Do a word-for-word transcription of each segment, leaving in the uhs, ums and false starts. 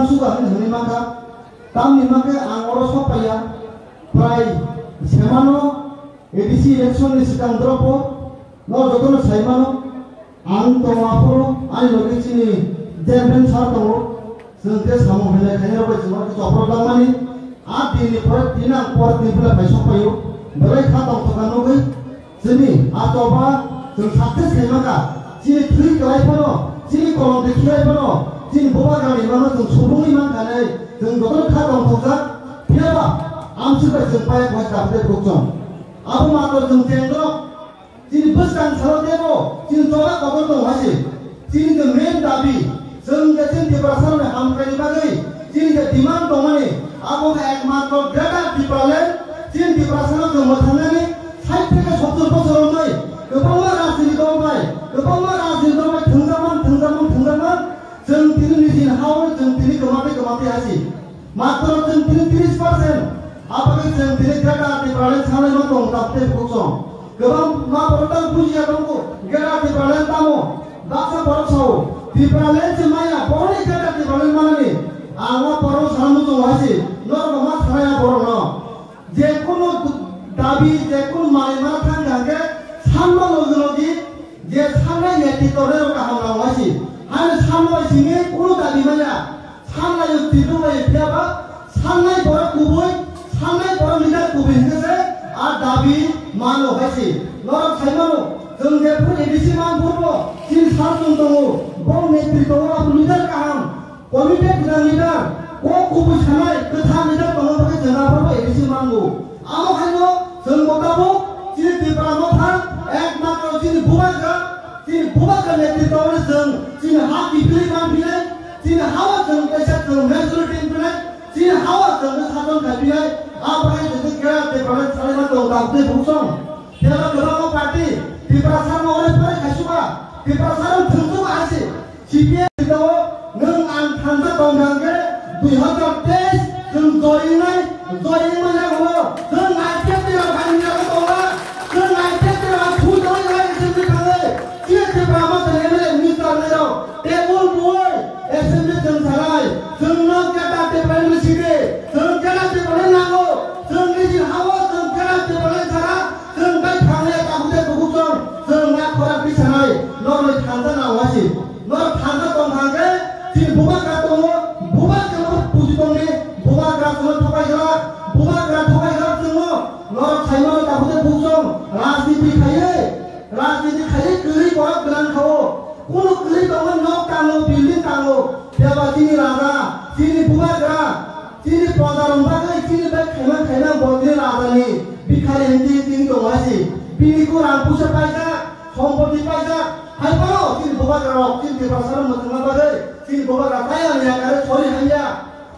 suga hinwi hwnwi mankha. Tamni mankhe ang oro sokpaiya, prai semano A D C election ni swkang dropo no jotono saimano. Ang tongo aphuru ani logi chini chairman sir tongo. Chwng khe samung hinai khainai rok bai chwng oro khe chopro tangmani. A din ni pore tin ang pore tin phela pai sokpaio. Belai kha tongthokha nugwi chini a choba chwng success khaimaka. Chini thwi kwlai phano, chini kolom de khilai phano, chini bubagrani mano chwng subungwi mankha nai. Chwng jotono kha tongthokjak. Phiyaba amswk bai chwng paya khlai kha tei bukchong. Abo matwr chwng chengrok. Chini bwskang salo tebo, chini choba kotor tong hasi. Chini je main dabi, chwng je chini Tiprasa rokni hamkraini bagwi, chini je demand tongmani, abo khe ekmatro Greater Tipraland, chini Tiprasa no chwng mwthangnani sait theke sottor bochor romwi, kwbangma rajniti dol bai, kwbangma rajniti dol bai thwngjakman, thwngjakman, thwngjakman, chwng tini nijini hao, chwng tini kwmatwi, kwmatwi hasi. Matro chwng tini tris percent. Abagwi chwng tini Greater Tipraland sanai ma tong tak tei bukhuk song. Kwbang ma borok tang bujiya tongo Greater Tipraland tamo. Baksa borok sao Tipraland se maya borokni Greater Tipraland manani. Ang ma borok sana muchung hasi. Norok ma sanaya borok no. Je kunu dabi, je kunu manwi mana thang hangke sanma logi logi je sanai netrito rok kaham nang hasi. Hani sanma simi kunu dabi maya. Sanlaio twibo bai phiya ba, sannai borok kubui, sannai borok leader kubui hingke se a dabi mano hai se. Norok sai mano, chwng jephuru A D C man phuru bo, chini sar chwng tongo, bo netrito o abo leader kaham, committed gwdang leader, kok kubui sanai, kwthar leader tongma bagwi chwng aphuru bo A D C mango. Amo haino chwng bo tabuk chini Tipra Motha, ekmatro chini bubagra, chini bubagra netrito o chwng chini ha kiphilwi man phinai, chini ha-o chwng kaisa chwng majority wng phinai, chini ha-o chwng khe sason khai phinai, a bahai chwng khe Greater Tipraland salai ma tong tabuk tei buksong. Phiya ba kwbangma party Tiprasa no ore pore khaisukha, Tiprasa no thwngsuka hasi. C P M ni tongo, nwng ang thansa tong thang khe dui hazar teis chwng joinai, join manya hwnwi chwng I P F T rok hai manya tongo, chwng I P F T rok hai phu join hai assembly thangwi, chini Tipra Motha M L A minister nai rok table bui assembly chwng sanai, chwng no keta Tipra ni sidi, chwng keta Tipra ni nango, chwng nijin hawa chwng keta Tipra ni sara, chwng bai thangwi tabuk tei kubuk chwng, chwng na khorang tisanai, norok thansa na wasi. Norok thansa tong thang khe, chini bubagra tongo, bubagra no puji tongdi, bubagra chwngno thokai jora, bubagra thokai jora chwngno, norok sai mano tabuk tei buksong, rajniti khaiwi, rajniti khaiwi kwrwi borok gwnang kha-o, kunu kwrwi tongo, nok tango, building tango, phiya ba chini raja, chini bubagra, chini proja rok bagwi, chini bai khaima khaima bo chini raja ni bikhari hinti hinti wng tongo hai se, bini khe rang puisa paijak, sompoti paijak, hai phano chini bubagra rok chini Tiprasa rok mwchangna bagwi chini bubagra tei ani yakare sori hamya,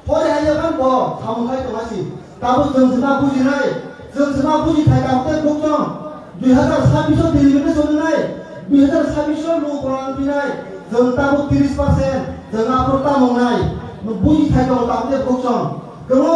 sori hamya phano bo samung khai tong hai se. Tabuk chwng se ma bujinai, chwng se ma buji thai tabuk tei buksong dui hazar sabbish o delimitation wngnai, dui hazar sabbish o luku kolang pinai, chwng tabuk tris percent, chwng aphuru tamo wngnai, buji thai tongo tabuk tei buksong. Kwbangma